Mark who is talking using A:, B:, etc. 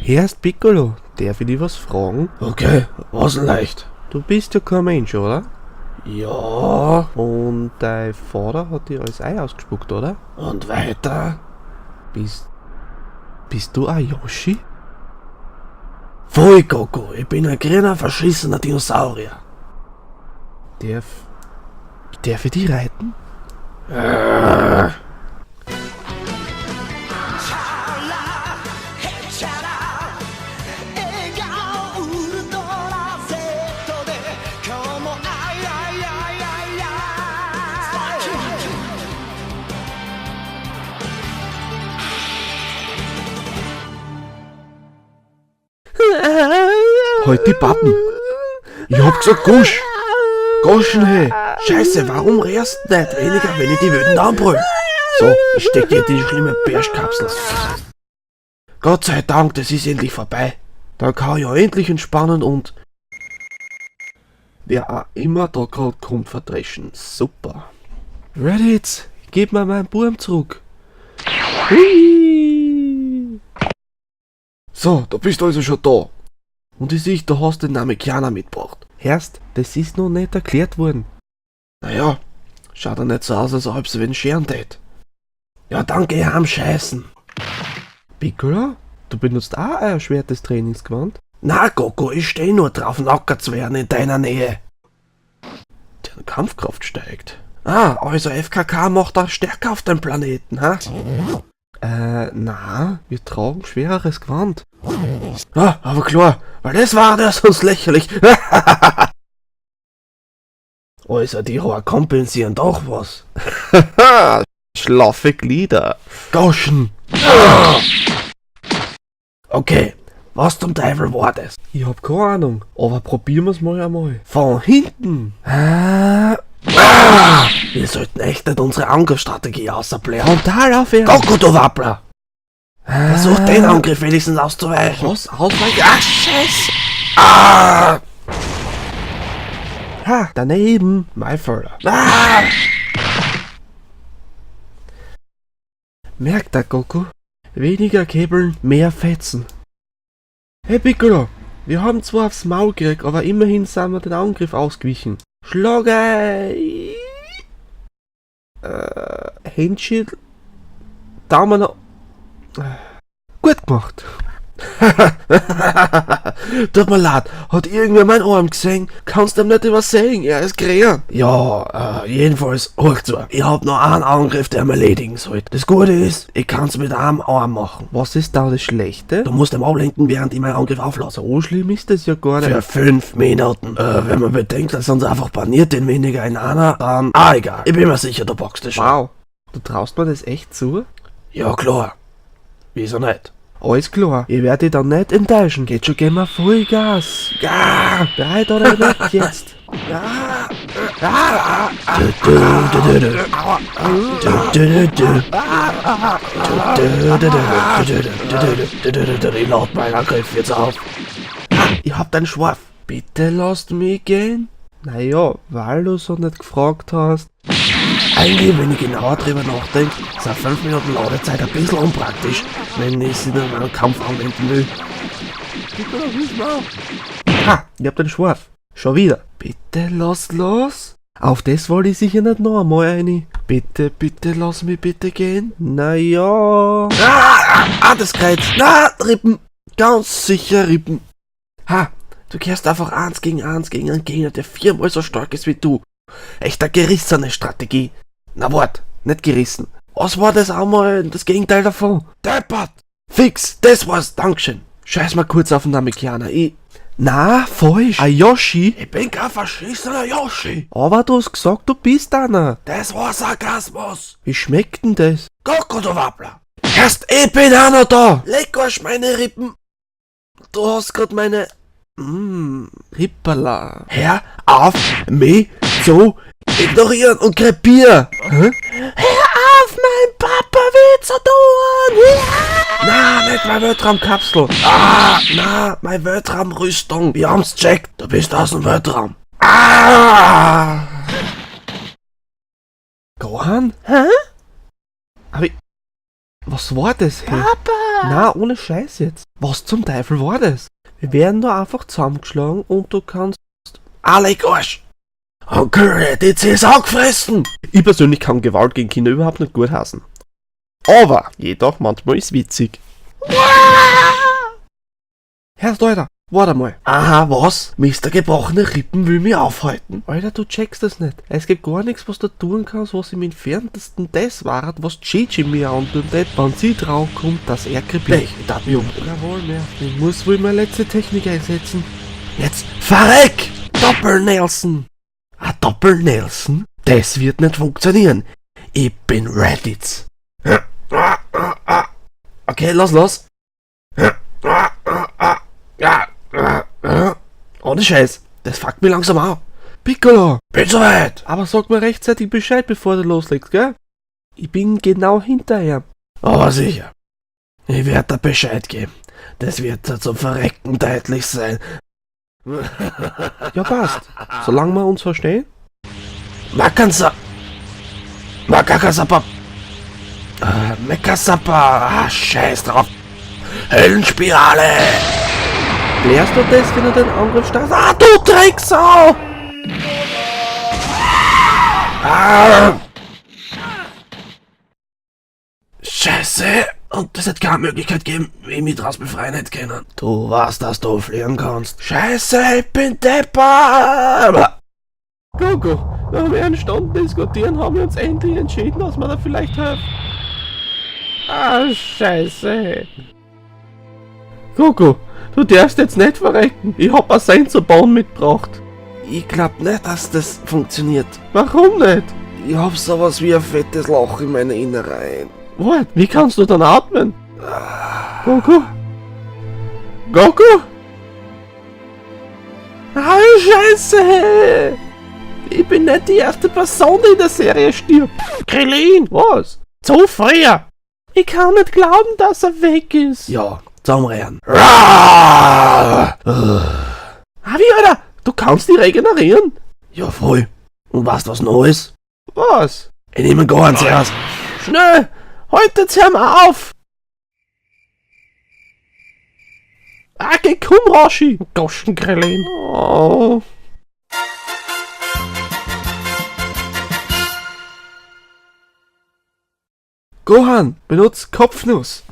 A: Herrst Piccolo, darf ich dich was fragen?
B: Okay, was denn leicht?
A: Du bist ja kein Mensch, oder?
B: Ja.
A: Und dein Vater hat dir als Ei ausgespuckt, oder?
B: Und weiter?
A: Bist du ein Yoshi?
B: Pfui, Goku, ich bin ein grüner, verschissener Dinosaurier.
A: Darf ich dich reiten?
B: Halt die Pappen. Ich hab gesagt, Gusch. Goschen, hey. Scheiße, warum rührst du nicht weniger, wenn ich die wütend anbrüll? So, ich steck dir die schlimme Bärschkapsel. Gott sei Dank, das ist endlich vorbei. Dann kann ich ja endlich entspannen und wer auch immer da grad kommt, verdreschen. Super.
A: Reddit, gib mir meinen Burm zurück. Hui.
B: So, da bist du also schon da. Und ich sehe, du hast den Namekianer mitgebracht.
A: Erst, das ist noch nicht erklärt worden.
B: Naja, schaut ja nicht so aus, als ob sie wen scheren tät. Ja, dann geh heim scheißen.
A: Piccolo, du benutzt auch ein erschwertes Trainingsgewand?
B: Na, Goku, ich steh nur drauf, nackert zu werden in deiner Nähe. Deren Kampfkraft steigt. Ah, also FKK macht auch stärker auf dem Planeten, ha?
A: Na, wir tragen schwereres Gewand.
B: Ah, aber klar, weil das war ja sonst lächerlich. Also, die Haare kompensieren doch was.
A: Schlaffe Glieder.
B: Goschen. Okay, was zum Teufel war das?
A: Ich hab keine Ahnung, aber probieren wir's mal einmal.
B: Von hinten. Ah. Ah. Wir sollten echt nicht unsere Angriffsstrategie außerblären.
A: Frontal auf ihn.
B: Goku, du Wappler! Versuch den Angriff wenigstens auszuweichen.
A: Was? Ausweichen?
B: Ach, Scheiße! Ah!
A: Ha, daneben. Mein Fehler.
B: Ah!
A: Merkt der Goku? Weniger Käbeln, mehr Fetzen. Hey Piccolo, wir haben zwar aufs Maul gekriegt, aber immerhin sind wir den Angriff ausgewichen. Schlage! Händchen, Daumen. Gut gemacht.
B: Tut mir leid, hat irgendwer meinen Arm gesehen? Kannst du ihm nicht übersehen, er ist grün. Ja, jedenfalls, hör zu. Ich hab noch einen Angriff, der mir erledigen sollte. Das Gute ist, ich kann's mit einem Arm machen.
A: Was ist da das Schlechte?
B: Du musst ihm ablenken, während ich meinen Angriff auflasse.
A: So schlimm ist das ja gar nicht.
B: Für 5 Minuten. Wenn man bedenkt, dass uns einfach paniert den weniger in einer, dann... Ah, egal. Ich bin mir sicher, du packst das schon.
A: Wow. Du traust mir das echt zu?
B: Ja, klar. Wieso nicht?
A: Alles klar, ich werde dich dann nicht enttäuschen. Geht schon, gehen wir Vollgas.
B: Ja!
A: Bereit oder nicht jetzt?
B: Ah! Ah! Ah! Du, du, du, du, du. Du, du, du, du. Du, du, du, du, du, du, du, du, du. Ich lade meinen Angriff jetzt auf. Ah, ich hab deinen Schwarf. Bitte lasst mich gehen.
A: Naja, weil du so nicht gefragt hast.
B: Eigentlich, wenn ich genauer drüber nachdenke, sind 5 Minuten Ladezeit ein bisschen unpraktisch, wenn ich sie in einem Kampf anwenden will.
A: Ha, ich hab den Schwarf. Schon wieder. Bitte lass los. Auf das wollte ich sicher nicht noch einmal rein. Bitte, bitte lass mich bitte gehen. Naja.
B: Ah, ah, das Kreuz. Na, Rippen. Ganz sicher Rippen. Ha, du kehrst einfach 1 gegen 1 gegen einen Gegner, der 4-mal so stark ist wie du. Echt eine gerissene Strategie. Na wart, nicht gerissen. Was war das einmal das Gegenteil davon? Deppert! Fix, das war's, Dankeschön.
A: Scheiß mal kurz auf den Namekianer, ich... Na, falsch. Ein Yoshi?
B: Ich bin kein verschissener Yoshi.
A: Aber du hast gesagt, du bist einer.
B: Das war Sarkasmus.
A: Wie schmeckt denn das?
B: Goku, du Wappler. Erst ich bin auch noch da. Leck euch meine Rippen. Du hast grad meine...
A: Rippala.
B: Hör auf, mich zu ignorieren und krepier.
A: Hä?
B: Hör auf, mein Papa will zu tun. Ja. Na, nicht meine Weltraumkapsel. Ah, na, meine Weltraumrüstung. Wir haben's checkt. Du bist aus dem Weltraum. Ah!
A: Gohan?
B: Hä?
A: Aber ich, was war das? Hey?
B: Papa!
A: Na, ohne Scheiß jetzt. Was zum Teufel war das? Wir werden da einfach zusammengeschlagen und du kannst...
B: Alle Arsch! Onkel Reddit ist angefressen!
A: Ich persönlich kann Gewalt gegen Kinder überhaupt nicht gut hassen. Aber jedoch manchmal ist witzig. Herr Alter, warte mal.
B: Aha, was? Mr. Gebrochene Rippen will mich aufhalten.
A: Alter, du checkst das nicht. Es gibt gar nichts, was du tun kannst, was im entferntesten das war, was Gigi mir antun tät, wenn sie draufkommt, dass er krepiert.
B: Ich darf mich umbringen.
A: Jawohl, mehr. Ich muss wohl meine letzte Technik einsetzen.
B: Jetzt verreck!
A: Doppel-Nelson!
B: Ein Doppel-Nelson? Das wird nicht funktionieren. Ich bin Reddit. Okay, los, los. Ohne Scheiß, das fuckt mich langsam an.
A: Piccolo!
B: Bin soweit.
A: Aber sag mir rechtzeitig Bescheid, bevor du loslegst, gell? Ich bin genau hinterher.
B: Aber sicher. Ich werd dir Bescheid geben. Das wird dir zum Verrecken deutlich sein.
A: Ja, passt. Solange wir uns verstehen.
B: Makansa. Makakasapa. Mekasapa. Ah, scheiß drauf. Höllenspirale.
A: Klärst du das, wenn du den Angriff startest? Ah, du Drecksau!
B: Ah. Scheiße. Und es hätte keine Möglichkeit gegeben, wie ich mich draus befreien hätte können. Du weißt, dass du fliegen kannst. Scheiße, ich bin deppert.
A: Gogo, nach mehreren Stunden diskutieren haben wir uns endlich entschieden, dass wir da vielleicht helfen. Ah, scheiße. Gogo, du darfst jetzt nicht verrecken. Ich hab ein Sensorbahn mitgebracht.
B: Ich glaub nicht, dass das funktioniert.
A: Warum nicht?
B: Ich hab sowas wie ein fettes Loch in meiner Innereien.
A: What? Wie kannst du dann atmen? Goku? Goku? Ah, scheiße! Ich bin nicht die erste Person, die in der Serie stirbt. Krillin! Was? Zu früh! Ich kann nicht glauben, dass er weg ist.
B: Ja, zum Rennen.
A: Ah, wie, Alter? Du kannst die regenerieren?
B: Ja, voll. Und weißt du, was noch ist?
A: Was?
B: Ich nehme gar nichts erst.
A: Schnell! Haltet's hör mal auf! Ah, geh, komm, Roshi! Goschen Krillin. Oh. Gohan, benutzt Kopfnuss.